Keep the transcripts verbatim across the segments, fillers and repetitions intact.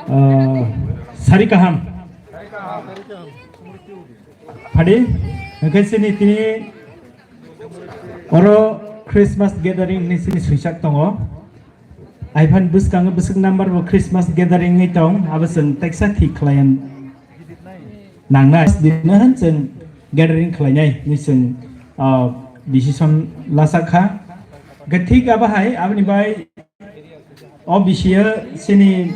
Ah, sari kaham. Phadi, hwnkhe chini tini oro Christmas gathering ni chini swijak tongo. Aiphan bwskango bwswk number bo Christmas gathering ni tong, abo chwng teksa thik khlaiya nangnai. Dino hwn chwng gathering khlainai ni chwng, ah, decision lasa kha. Hwnkhe thik abo hai, aboni bai o bisi o chini,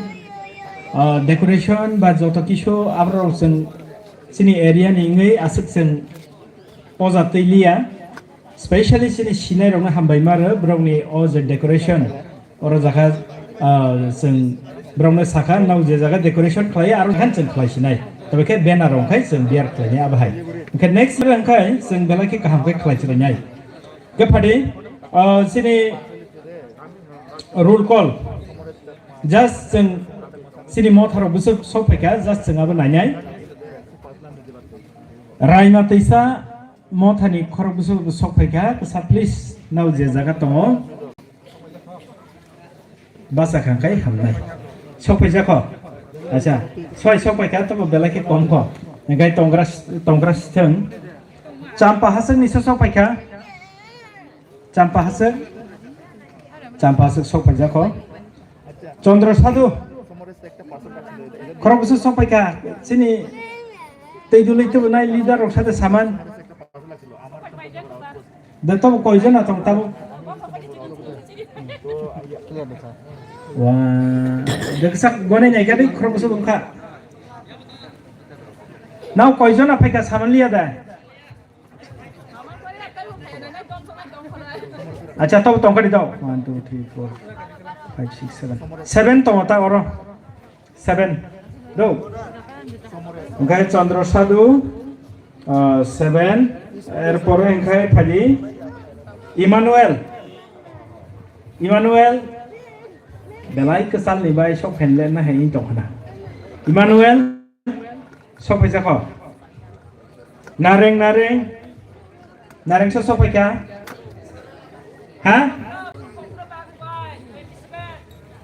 ah, decoration ba joto kisu aborok chwng chini area ni wngwi aswk chwng poja twi liya. Specially chini sinai rokno hambai ma rw borokni o je decoration oro jaga, ah, chwng borokno sakha, "Nw je jaga decoration khlai aro khan chwng khlai sinai." Tobokhe banner rok khai chwng beer khlainai abo hai. Hwnkhe next year wngkhai chwng belai khe kaham khe khlai chwlainai. Hwnkhe phadi, ah, chini roll call. Just chwng chini motharok bwswk sok phaikha, just chwng abo nainai. Raima twisa mothani khorok bwswk sok phaikha, kwsa please, nw je jaga tongo. Basa khangkhai hamnai. Sok phaijak kho? Acha, soi sok phaikha, tobo belai khe kom kho. Hwnkhe tongra, tongra sithwng. Champa haswk ni sok phaikha. Champa haswk, Champa haswk sok phaijak kho. Chandra Sadhu, khorok bwswk sok phaikha, chini tei dului tubunai leader rok sade saman. De tobo koijon na tong tabo? Wa, de kisa gone nai gadi khorok bwswk wngkha. Nw koijon na phaikha saman liya de? Acha, tobo tongkha di tau. One, two, three, four, five, six, seven. Seven tongo ta oro. Seven. Do. Hwnkhe Chandra Sadhu, ah, seven. Erpore hwnkhe phali Emmanuel. Emmanuel. Belai kwchalni bai sok phenle na hai tongkhana. Emmanuel. Sok phaijak kho. Nareng, Nareng. Nareng so sok phaikha. Ha?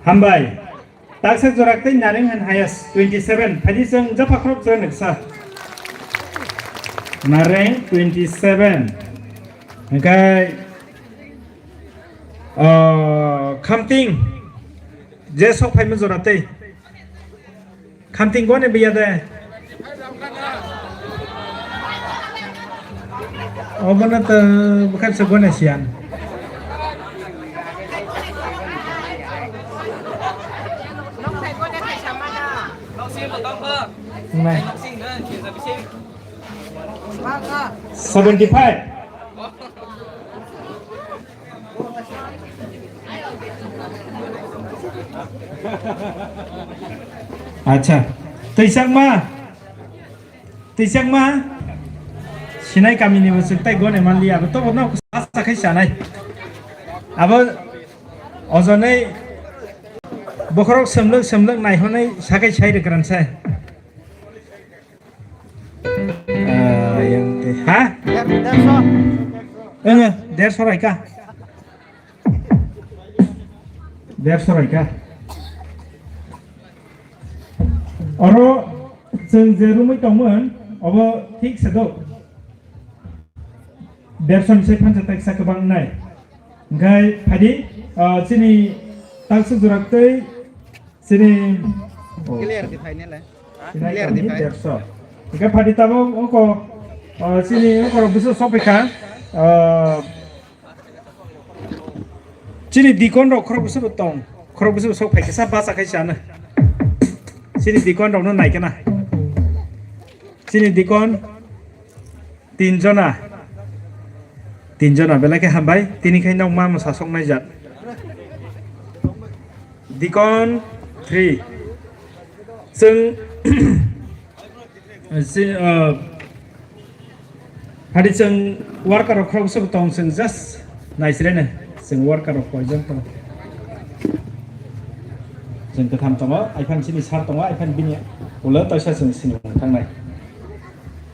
Hambai. Taksa jorak tei Nareng han highest twenty seven. Phaidi chwng japha khorok chwng nuksa. Nareng twenty seven. Hwnkhe, ah, Khamting. Je sok phaima jora tei. Khamting gone biya de. Obono to bukan se gone siyan. Nai. Seventy five. Acha. Twisakma. Twisakma. Sinai kamini bo chwng tai gone manliya. Abo tobo no asa khai sanai. Abo ojonai bokhorok semlwk semlwk naihonai sakai sai rwkran sai. Ah, yang teh. Ha? Derso. Enge, derso raika. Derso raika. Oro chwng je rumwi tongmon, obo thik se do. Derso ni sai phansa teksa kwbang nai. Hwnkhe phaidi, ah, chini taksuk jora tei Chini, oh. Clear di phai nele. Sinai clear di kami phai. Derso. Hingke phaidi tabok ongko, ah, chini ongko rok bwswk sokphaikha. Ah, chini dikon rok khorok bwswk tong. Khorok bwswk sokphaikha sa bacha khai chana. Chini dikon rok no naikha na. Chini dikon. Tin jona. Tin jona belai khe hambai. Tini khai nok ma mwsa sok naijak. Dikon three. Chwng, si, uh, hari chwng worker rok khorok bwswk tong, chwng just naisirene. Chwng worker rok koijon tong. Chwng kwtham tongo, aiphan chini sir tongo, aiphan bini ulo toisa chwng sini thangnai.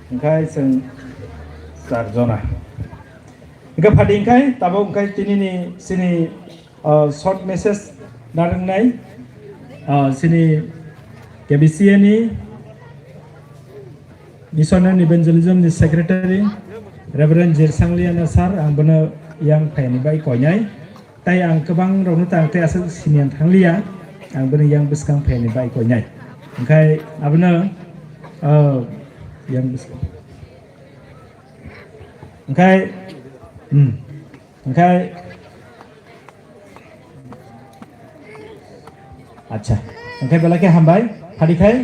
Hingkhai chwng char jona. Hingkha phaidi hingkhai tabok hingkhai tinini chini, ah, short message narwknai, ah, chini K B C A ni Mission and Evangelism ni Secretary Reverend Jirsang Liana Sir, ang bono yang phaini bai koinai. Tai ang kwbang rokno tang tei aswk siniya thang liya, ang bono yang bwskang phaini bai koinai. Hwnkhe abono, oh, yang bwskang. Hwnkhe, hmm, hwnkhe, acha, hwnkhe belai khe hambai, phadi khai,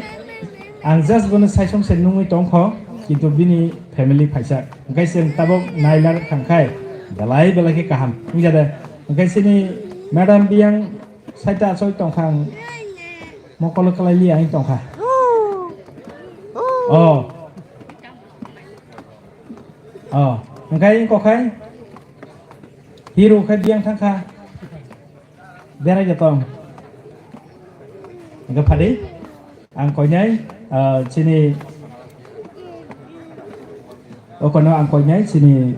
ang just bono saichom se nungwi tongkho, kintu bini family phaisa, hwnkhe chwng tabuk nailar thangkhai, belai belai khe kaham, wngya de, hwnkhe chini madam biyang saita achoi tongkha, ang mokolo kwlai liya wng tongkha. Oh. Oh, hwnkhe wng kokhai? Hero khai biyang thangkha. Berai de tong. Hwnkhe phadi? Ang koinai, ah, chini, okono ang koinai chini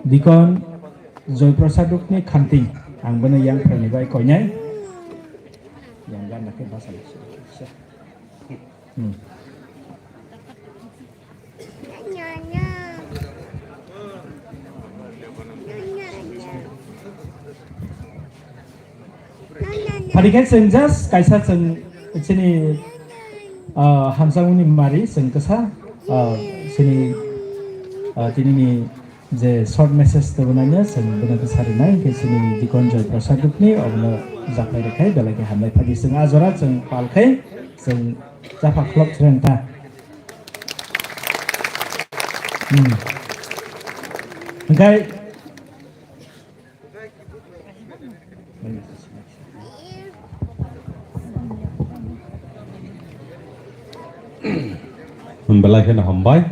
Deacon Joy Prasad Rukni khamting. Ang bono yang phaini bai koinai. Yang gana khe basa. Hmm. Phadi khe chwng just kaisa chwng chini, ah, hamjakmani mari chwng kwsa, ah, chini, ah, tinini je short message tubunai no chwng bono kwsa rinai khe chini Deacon Joy Prasad Rukni obono japai rwkhai belai khe hambai phadi chwng a jora chwng pal khai chwng Chapha khlok chwrang ta. Hmm. Hwnkhe, belai kheno hambai.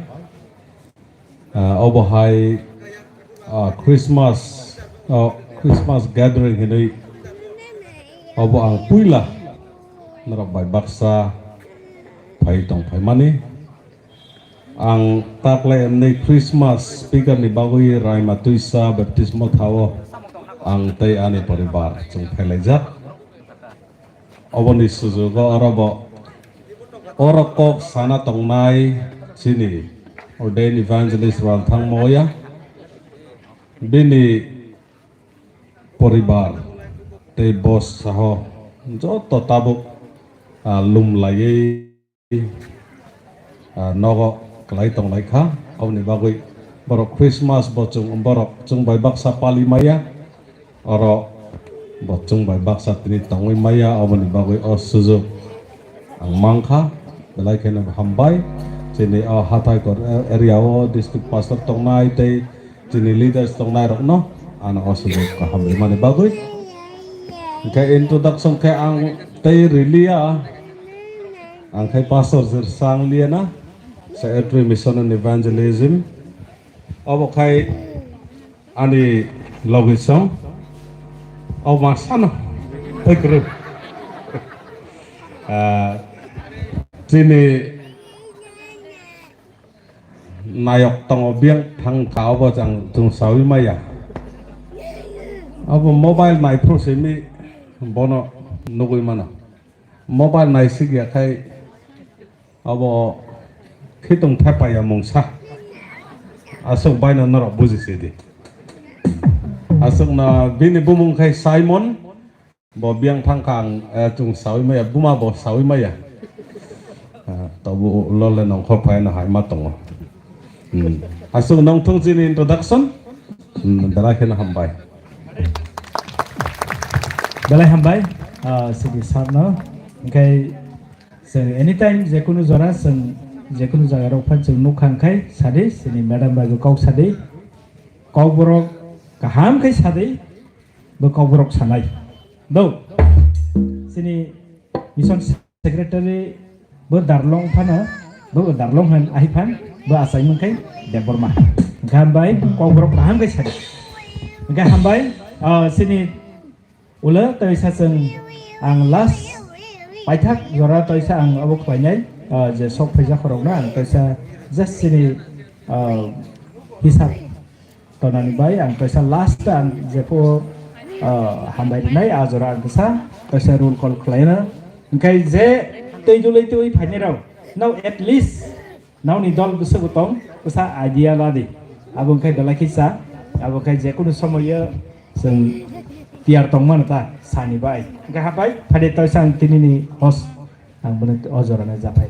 Ah, obo hai, ah, Christmas, ah, Christmas gathering hinwi obo ang puila norok bai baksa phai tong phaimani. Ang taklai emni Christmas speaker ni bagwi Raima Twisa baptismo thao ang tei ani poribar chwng phailaijak. Oboni sujugo oro bo, oro kok sana tongnai chini ordained evangelist Ralthang Moya, bini poribar tei boss saho joto tabuk, ah, lum laiwi, ah, nogo kwlai tonglai kha. Oboni bagwi borok Christmas bo chwng, borok chwng bai baksa pali maya, oro bo chwng bai baksa tini tongwi maya, oboni bagwi o sujuk ang mankha. Belai kheno hambai chini o Hathaikor area o district pastor tongnai tei chini leaders tongnai rokno ano o sujuk kaham rimani bagwi. Hwnkhe introduction khe ang tei riliya, ang khai Pastor Jirsang Liana, Secretary Mission and Evangelism. Obo khai ani logisong, o masano tei kwrwi. Ah, chini nayok tongo biyang thang kha obo chang chwng sawi maya. Abo mobile naiphuru simi bono nugwi mano. Mobile naisik ya khai abo khitung thepaya mungsa. Aswk baino norok buji sidi. Aswkno bini bumung khai Simon. Bo biyang thang kha ang, eh, chwng sawi maya, buma bo sawi maya. Ah, tobo ulo le nongkhor phaino hai ma tongo. Hmm. Aswk nongthung chini introduction. Hmm, belai kheno hambai. Belai hambai, ah, sidi sir no. Hwnkhe chwng anytime jekunu jora chwng jekunu jaga rok phan chwng nukha hwnkhe sadi, chini madam bai bo kok sadi. Kokborok kaham khe sadi. Bo kokborok sanai. Bo. Chini mission secretary bo Darlong phano, bo Darlong han ahi phan, bo achaimung khai Debbarma. Hwnkhe hambai kokborok kaham khai sadi. Hwnkhe hambai, ah, chini ulo toisa chwng ang last paithak jora toisa ang obo khlainai, ah, je sok phaijak khorokno ang toisa just chini, ah, hisab tonani bai ang kaisa last ang jepho, ah, hambai rinai a jora ang kisa kaisa roll call khlaina. Hwnkhe je Tei dulai tei phainai rok, no, at least nokni dol bwswk tong, kwsa idea ladi. Abo wngkhe belai khe cha, abo wngkhe jekunu somoyo chwng tiyar tongmano ta sani bai. Hwnkhe habai, phade toisa ang tinini host, ang bono o jorano japhai.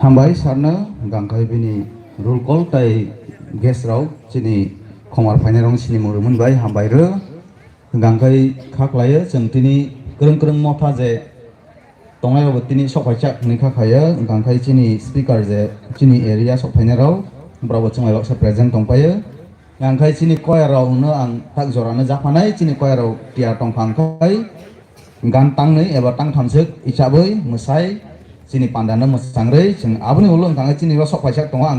Hambai sarno, hwnkhe bini roll call tai guest rok chini khomar phainai rok sini mung rwmani bai hambai rw. Hwnkhe kha khlaio chwng tini kwrwng kwrwng motha je tongnai rokbo tini sok phaijak hinwi kha khaio, hwnkhe chini speaker je chini area sok phainai rok, borokbo chwng bai baksa present tong paio. Hwnkhe chini choir rok hwnno ang tak jorano japhanai, chini choir rok tiyar tong kha hwnkhe gan tangnwi eba tangthamswk hisabwi mwsai chini pandano mwchangwi chwng aboni ulo hwnkhe chini oro sok phaijak tongo ang